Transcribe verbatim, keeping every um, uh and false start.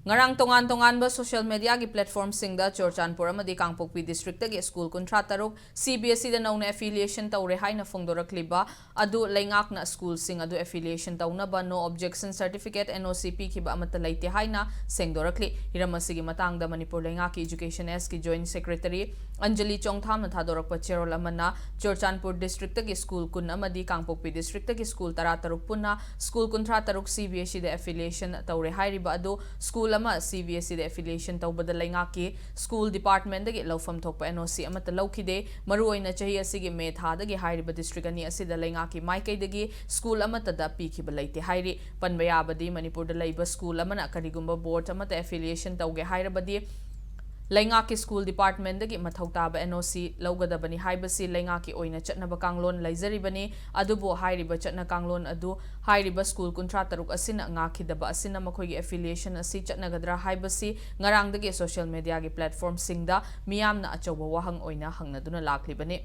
ꯉꯔꯥꯡ ꯇꯣꯉꯥꯟ ꯇꯣꯉꯥꯟꯕ social mediaꯒꯤ platformꯁꯤꯡꯗ ꯆꯨꯔꯆꯥꯟꯄꯨꯔ ꯑꯃꯗꯤ ꯀꯥꯡꯄꯣꯛꯄꯤ districtꯗꯒꯤ school ꯀꯨꯟꯊ꯭ꯔꯥ ꯇꯔꯨꯛ CBSEꯗ ꯅꯧꯅ affiliation ꯇꯧꯔꯦ ꯍꯥꯏꯅ ꯐꯣꯡꯗꯣꯔꯛꯂꯤꯕ ꯑꯗꯨ ꯂꯩꯉꯥꯛꯅ schoolꯁꯤꯡ ꯑꯗꯨ affiliation ꯇꯧꯅꯕ no objection certificate, NOC, ꯄꯤꯈꯤꯕ ꯑꯃꯠꯇ ꯂꯩꯇꯦ ꯍꯥꯏꯅ ꯁꯦꯡꯗꯣꯔꯛꯂꯤ꯫ ꯍꯤꯔꯝ ꯑꯁꯤꯒꯤ ꯃꯇꯥꯡꯗ ꯃꯅꯤꯄꯨꯔ ꯂꯩꯉꯥꯛꯀꯤ Education Sꯀꯤ Joint Secretary ꯑꯟꯖꯂꯤ ꯆꯣꯡꯊꯥꯝꯅ ꯊꯥꯗꯣꯔꯛꯄ ꯆꯦꯔꯣꯜ ꯑꯃꯅ ꯆꯨꯔꯆꯥꯟꯄꯨꯔ districtꯇꯒꯤ school ꯀꯨꯟ ꯑꯃꯗꯤ ꯀꯥꯡꯄꯣꯛꯄꯤ districtꯇꯒꯤ school ꯇꯔꯥ ꯇꯔꯨꯛ ꯄꯨꯟꯅ school ꯀꯨꯟꯊ꯭ꯔꯥ ꯇꯔꯨꯛ CBSEꯗ affiliation ꯇꯧꯔꯦ ꯍꯥꯏꯔꯤꯕ ꯑꯗꯨ school ꯑꯃ CBSEꯗ affiliation ꯇꯧꯕꯗ ꯂꯩꯉꯥꯛꯀꯤ school departmentꯗꯒꯤ ꯂꯧꯐꯝ ꯊꯣꯛꯄ NOC ꯑꯃꯠꯇ ꯂꯧꯈꯤꯗꯦ꯫ ꯃꯔꯨꯑꯣꯏꯅ ꯆꯍꯤ ꯑꯁꯤꯒꯤ May ꯊꯥꯗꯒꯤ ꯍꯥꯏꯔꯤꯕ district ꯑꯅꯤ ꯑꯁꯤꯗ ꯂꯩꯉꯥꯛꯀꯤ ꯃꯥꯏꯀꯩꯗꯒꯤ school ꯑꯃꯠꯇꯗ ꯄꯤꯈꯤꯕ ꯂꯩꯇꯦ ꯍꯥꯏꯔꯤ꯫ ꯄꯟꯕ ꯌꯥꯕꯗꯤ ꯃꯅꯤꯄꯨꯔꯗ ꯂꯩꯕ school ꯑꯃꯅ ꯀꯔꯤꯒꯨꯝꯕ board ꯑꯃꯠꯇ affiliation ꯇꯧꯒꯦ ꯍꯥꯏꯔꯕꯗꯤ ꯂꯩꯉꯥꯛꯀꯤ school departmentꯗꯒꯤ ꯃꯊꯧ ꯇꯥꯕ NOC ꯂꯧꯒꯗꯕꯅꯤ ꯍꯥꯏꯕꯁꯤ ꯂꯩꯉꯥꯛꯀꯤ ꯑꯣꯏꯅ ꯆꯠꯅꯕ ꯀꯥꯡꯂꯣꯟ ꯂꯩꯖꯔꯤꯕꯅꯤ꯫ ꯑꯗꯨꯕꯨ ꯍꯥꯏꯔꯤꯕ ꯆꯠꯅ ꯀꯥꯡꯂꯣꯟ ꯑꯗꯨ ꯍꯥꯏꯔꯤꯕ school ꯀꯨꯟꯊ꯭ꯔꯥ ꯇꯔꯨꯛ ꯑꯁꯤꯅ ꯉꯥꯛꯈꯤꯗꯕ ꯑꯁꯤꯅ ꯃꯈꯣꯏꯒꯤ affiliation ꯑꯁꯤ ꯆꯠꯅꯒꯗ꯭ꯔꯥ ꯍꯥꯏꯕꯁꯤ ꯉꯔꯥꯡꯗꯒꯤ social mediaꯒꯤ platformꯁꯤꯡꯗ ꯃꯤꯌꯥꯝꯅ ꯑꯆꯧꯕ ꯋꯥꯍꯪ ꯑꯣꯏꯅ ꯍꯪꯅꯗꯨꯅ ꯂꯥꯛꯂꯤꯕꯅꯤ꯫